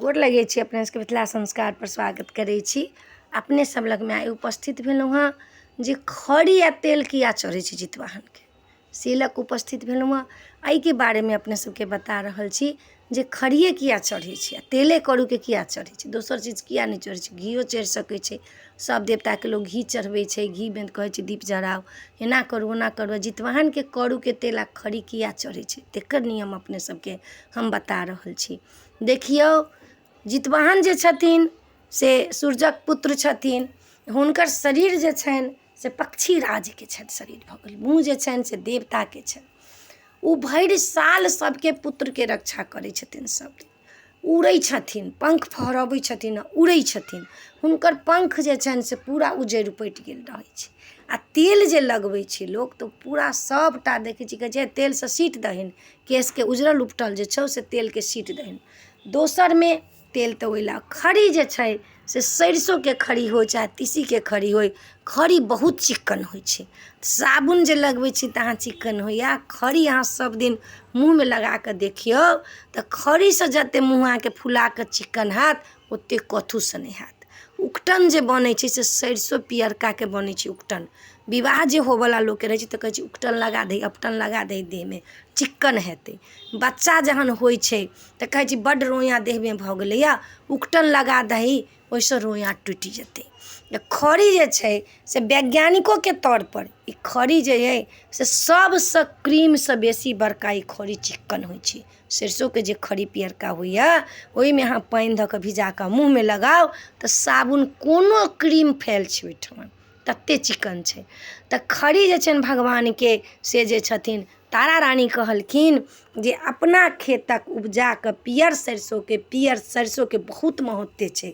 गोर लगै छी अपने सबके मिथिला संस्कारपर स्वागत करै छी। अपने सब लगमे आइ उपस्थित भेलहुँ हँ जे खरी आ तेल किया चढ़ै छै जितवाहनके, से लऽ कऽ उपस्थित भेलहुँ हँ। एहिके बारेमे अपने सबके बता रहल छी जे खरिये किया चढ़ै छै आ तेले करूके किया चढ़ै छै, दोसर चीज किया नहि चढ़ै छै। घियो चढ़ि सकै छै, सब देवताके लोक घी चढ़बै छै, घीमे कहै छै दीप जराउ, एना करू ओना करू। जितवाहनके करूके तेल आ खरी किया चढ़ै छै तेकर नियम अपने सबके हम बता रहल छी। देखियौ, जितवाहन जे छथिन से सूरजक पुत्र छथिन। हुनकर शरीर जे छनि से पक्षी राजके छनि शरीर भऽ गेल, मुँह जे छनि से देवताके छनि। ओ भरि साल सबके पुत्रके रक्षा करै छथिन। सब दिन उड़ै छथिन, पंख फहरबै छथिन आ उड़ै छथिन। हुनकर पंख जे छनि से पूरा उजरि उपटि गेल रहै छै। आ तेल जे लगबै छै लोक तऽ पूरा सबटा देखै छी, कहै छै तेलसँ सीट दहीन केशके, उजरल उपटल जे छौ से तेलके सीट दहीन। दोसरमे तेल तऽ ओइ लए खरी जे छै से सरिसोके खरी होइ चाहे तीसीके खरी होइ, खरी बहुत चिक्कन होइ छै। साबुन जे लगबै छी तऽ अहाँ चिक्कन होइए, खरी अहाँ सब दिन मुँहमे लगाकऽ देखियौ तऽ खरीसँ जते मुँह अहाँके फुलाकऽ चिक्कन हैत ओते कथूसँ नहि हैत। उकटन जे बनै छै से सरिसो पियरकाके बनै छै उकटन। विवाह जे होबऽवला लोकके रहै छै तऽ कहै छै उकटन लगा दही, अपटन लगा दही, देहमे चिक्कन हेतै। बच्चा जहन होइ छै तऽ कहै छै बड्ड रोइआँ देहमे भऽ गेलैए, उकटन लगा दही, ओहिसँ रोइआँ टूटि जेतै। तऽ खरी जे छै से वैज्ञानिकोके तौरपर ई खरी जे अइ से सबसँ क्रीमसँ बेसी बड़का ई खरी चिक्कन होइ छै। सरिसोके जे खरी पियरका होइए ओहिमे अहाँ पानि धऽ कऽ भिजा कऽ मुँहमे लगाउ तऽ साबुन कोनो क्रीम फेल छै ओहिठमन, तते चिक्कन छै। तऽ खरी जे छनि भगवानके से जे छथिन, तारा रानी कहलखिन जे अपना खेतक उपजाके पियर सरिसोके, पियर सरिसोके बहुत महत्व छै,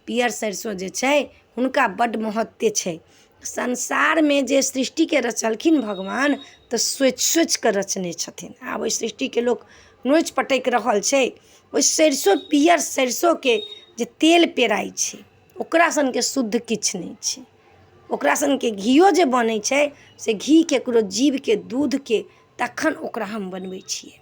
पियर सरिसो जे छै हुनका बड्ड महत्व छै। संसारमे जे सृष्टिके रचलखिन भगवान तऽ सोचि सोचिकऽ रचने छथिन। आब ओहि सृष्टिके लोक नोचि पटकि रहल छै। ओहि सरिसो, पियर सरिसोके जे तेल पेराइ छै ओकरा सनके शुद्ध किछु नहि छै। ओकरा सनके घियो जे बनै छै से घी ककरो जीवके दूधके तखन ओकरा हम बनबै छियै।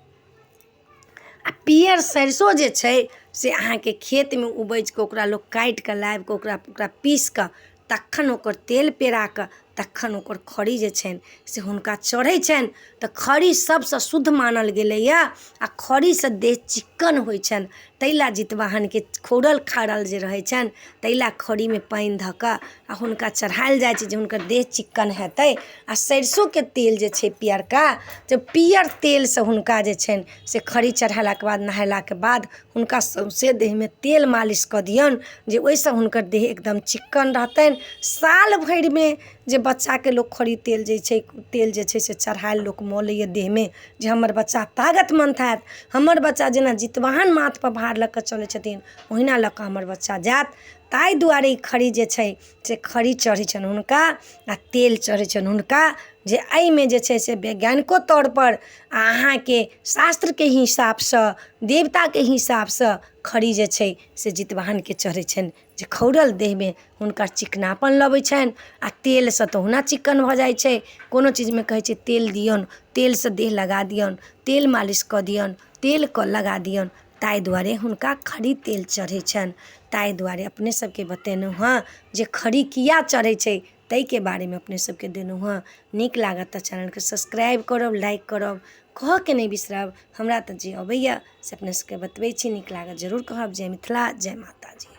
आ पियर सरिसो जे छै से अहाँके खेतमे उपजि कऽ ओकरा लोक काटि कऽ लाबि कऽ ओकरा ओकरा पीस कऽ तखन ओकर तेल पेरा कऽ तखन ओकर खरी जे छनि से हुनका चढ़ै छनि। तऽ खरी सबसँ शुद्ध मानल गेलैए आ खरीसँ देह चिक्कन होइ छनि। ताहि लए जितवाहनके खौरल खारल जे रहै छनि ताहि लए खरीमे पानि धऽ कऽ आ हुनका चढ़ायल जाइ छै जे हुनकर देह चिक्कन हेतै। आ सरिसोके तेल जे छै पियरका, जे पियर तेलसँ हुनका जे छनि से खरी चढ़ेलाके बाद, नहेलाके बाद हुनका सौँसे देहमे तेल मालिश कऽ दियौन जे ओहिसँ हुनकर देह एकदम चिक्कन रहतनि। साल भरिमे जे बच्चाके लोक खरी तेल जे छै, तेल जे छै से चढ़ायल लोक मलैए देहमे जे हमर बच्चा ताकतमन्द हैत, हमर बच्चा जेना जितवाहन माथपर भार लऽ कऽ चलै छथिन ओहिना लऽ कऽ हमर बच्चा जायत। ताहि दुआरे ई खरी जे छै से खरी चढ़ै छनि हुनका आ तेल चढ़ै छनि हुनका, जे एहिमे जे छै से वैज्ञानिको तौरपर आ अहाँके शास्त्रके हिसाबसँ, देवताके हिसाबसँ खरी जे छै से जितवाहनके चढ़ै छनि जे खौरल देहमे हुनकर चिकनापन लबै छनि। आ तेलसँ तऽ ओहुना चिक्कन भऽ जाइ छै। कोनो चीजमे कहै छै तेल दियौन, तेलसँ देह लगा दियौन, तेल मालिश कऽ दियौन, तेलके लगा दियौन, ताहि दुआरे हुनका खरी तेल चढ़ै छनि। ताहि दुआरे अपने सबके बतेलहुँ हँ जे खरी किया चढ़ै छै, ताहिके बारेमे अपने सबके देलहुँ हँ। नीक लागत तऽ चैनलके सब्सक्राइब करब, लाइक करब, कहऽके नहि बिसरब। हमरा तऽ जे अबैए से अपने सबके बतबै छी। नीक लागत जरूर कहब। जय मिथिला, जय माताजी।